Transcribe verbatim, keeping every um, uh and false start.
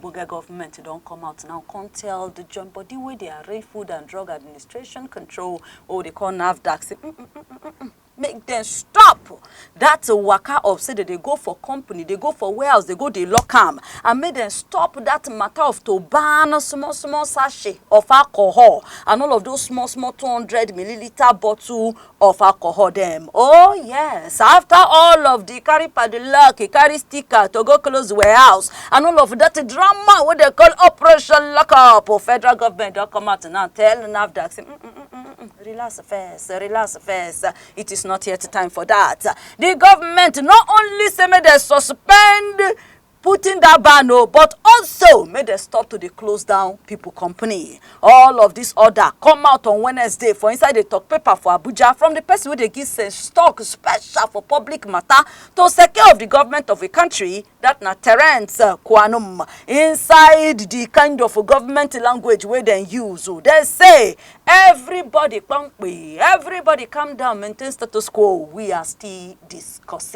Ogbonge government don come out now come tell the joint body wey dey arrange Food and Drug Administration Control, wey dey call NAFDAC, say, "Mm, mm, mm, mm, mm, mm, make dem stop that waka of say dem dey go for company, dey go for warehouse, dey go dey lock am, and make dem stop that matter of to ban small small sachet of alcohol and all of those small small two hundred milliliter bottle of alcohol dem." Oh yes, after all of the carry padlock, e carry sticker to go close warehouse and all of that drama wey dem call Operation Lockup, federal government don come out now tell NAFDAC say, "Mm, mm, mm, mm, mm, relax first, relax first. It is not yet time for that." The government not only say make dem suspend putting that ban o, but also make dem stop to dey close down people company. All of this order come out on Wednesday for inside the talk paper for Abuja from the person wey dey give sense talk special for public matter to secure of the government of the country, that na Terence, uh, Kwanum. Inside the kind of government language wey dem use, oh, dem say, "Everybody kpamkpe, everybody calm down, maintain status quo, we are still discussing."